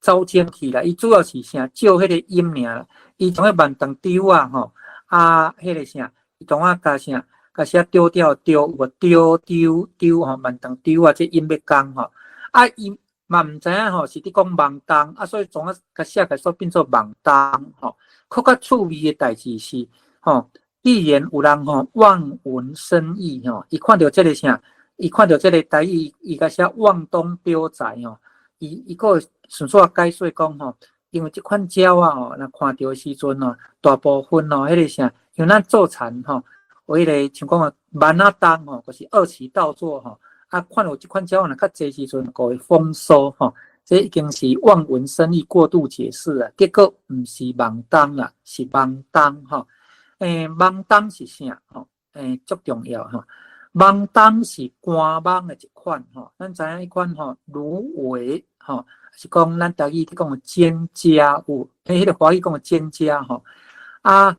走精去啦。伊主要是啥？借彼个音爾啦。伊將彼萬東丟啊吼，啊，彼個啥？伊當啊共啥？共寫丟掉丟，有無丟丟丟吼？萬東丟啊，這音欲仝吼。啊，伊嘛毋知影吼，是佇講網東啊，所以總啊共寫共煞變做網東吼。閣較趣味的代誌是吼，既然有人吼望文生義吼，伊看著這个啥？伊看著這个台語，伊共寫望東丟仔吼，伊閣順續解說講吼，因為這款鳥仔吼，若看著的時陣吼，大部分吼，彼個啥，因為咱做田吼，有彼個像講啊，萬仔冬吼，就是二期稻作吼，啊，看著這款鳥仔若較濟時陣，就會豐收吼。這已經是望文生義過度解釋啦，結果毋是網東啦，是網東吼。網東是啥吼？足重要吼。網東是乾蠓的一款吼，咱知影彼款吼，蘆葦吼，是講咱台語講的蒹葭有，彼個華語講的蒹葭吼。啊，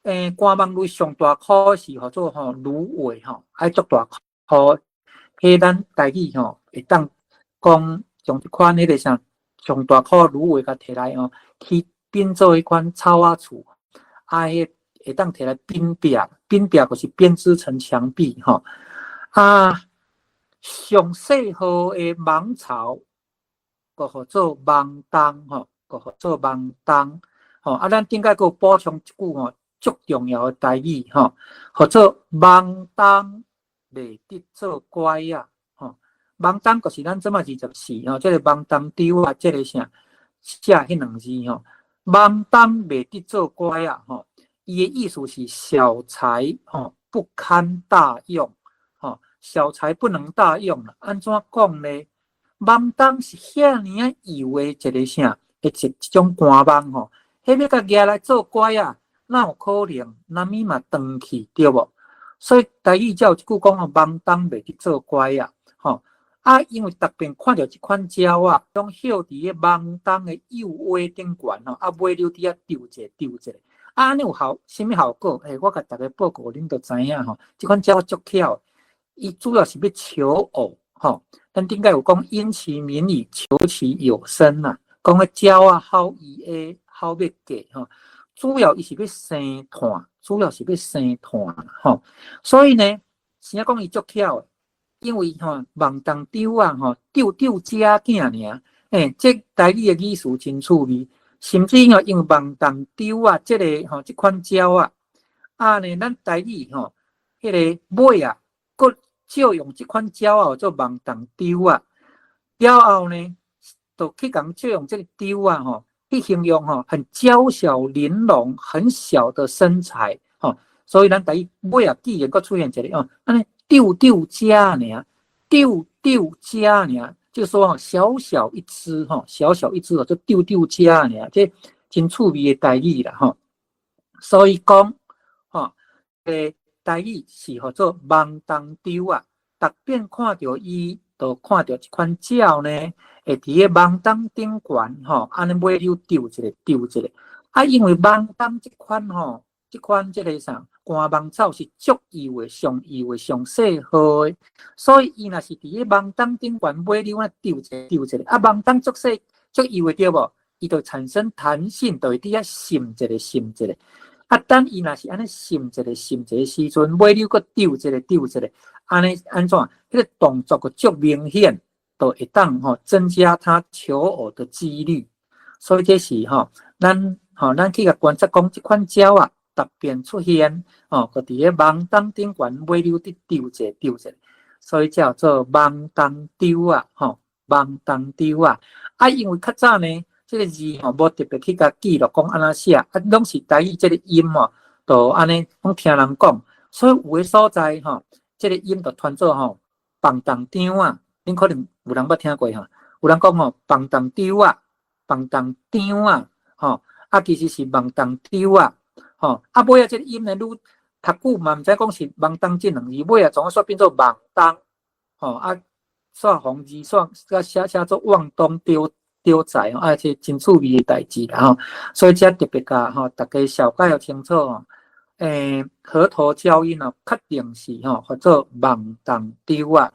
乾蠓類上大顆是號做吼蘆葦吼，愛足大顆。彼咱台語吼會當講將這款彼個啥上大顆蘆葦共提來吼，去變做彼款草仔厝，啊，彼會當提來編壁，編壁就是編織成牆壁吼。啊，上細號的芒草，閣號做網東吼，閣號做網東吼。啊，咱頂擺閣有補充一句吼，足重要的台語吼，號做網東袂得做拐仔吼。網東就是咱這馬24吼，這个網東丟啊，這个啥寫彼兩字吼，網東袂得做拐仔吼。伊的意思是小才吼不堪大用，吼小才不能大用啦。按怎講呢？網東是遐爾仔幼的一个啥，的一種乾蠓吼，彼欲共舉來做拐仔，哪有可能？難免嘛斷去，對無？所以台語才有一句講吼，網東袂得做拐仔，吼啊，因為逐遍看著這款鳥仔，攏歇佇个網東的幼葦頂懸吼，啊尾溜佇遐丟者丟者。啊，按呢有效，啥物效果？我共大家報告，恁就知影吼。這款鳥足巧，伊主要是欲求偶吼。咱頂擺有講因其名矣，求其有聲啦。講彼鳥仔好伊的好欲嫁吼，主要伊是欲生湠，主要是欲生湠吼。所以呢，啥講伊足巧的？因為吼，網東丟仔吼，丟丟只囝爾。這台語的語詞真趣味。甚至吼，因為網東丟仔，這个吼，這款鳥仔，啊呢，咱台語吼，彼个尾啊，閣借用這款鳥仔做網東丟仔，了後呢，就去共借用這个丟仔吼，去形容吼，很嬌小玲瓏、很小的身材吼，所以咱台語尾啊，既然閣出現一个哦，按呢丟丟只爾，丟丟只爾。就說吼，小小一隻吼，小小一隻哦，就丟丟只爾，這真趣味的台語啦吼。所以講吼，台語是號做網東丟仔，逐遍看著伊，就看著這款鳥呢，會佇个網東頂懸吼，按呢尾溜丟一个丟一个。啊，因為網東這款吼，這款這个啥乾蠓草是足幼的、上幼的、上細號的，所以伊若是佇个網東頂懸尾溜按呢丟一个丟一个，啊，網東足細足幼的對無？伊就產生彈性，就會佇遐滲一个滲一个。啊，等伊若是按呢滲一个滲一个時陣，尾溜閣丟一个丟一个，按呢按怎？彼個動作閣足明顯，就會當吼增加它求偶的幾率。所以這是吼，咱吼咱去共觀察講，這款鳥仔特別出現吼，閣佇个網東頂懸尾溜佇丟一个丟一个，所以叫做網東丟仔吼，網東丟仔。啊，因為較早呢，這个字吼無特別去共記錄講按怎寫，啊，攏是台語這个音吼，就按呢攏聽人講，所以有的所在吼，這个音就傳做吼放東張仔，恁可能有人捌聽過吼，有人講吼放東丟仔，放東張仔，吼，啊，其實是網東丟仔，吼，啊，尾仔這个音呢，愈讀久嘛，毋知講是網東這兩字，尾仔總煞變做網東，吼，啊，煞予字煞閣寫寫做望東丟丟仔，啊，這真趣味的代誌啦吼，所以這特別共吼，大家小解清楚吼，河頭嬌鶯哦，確定是吼，號做網東丟仔。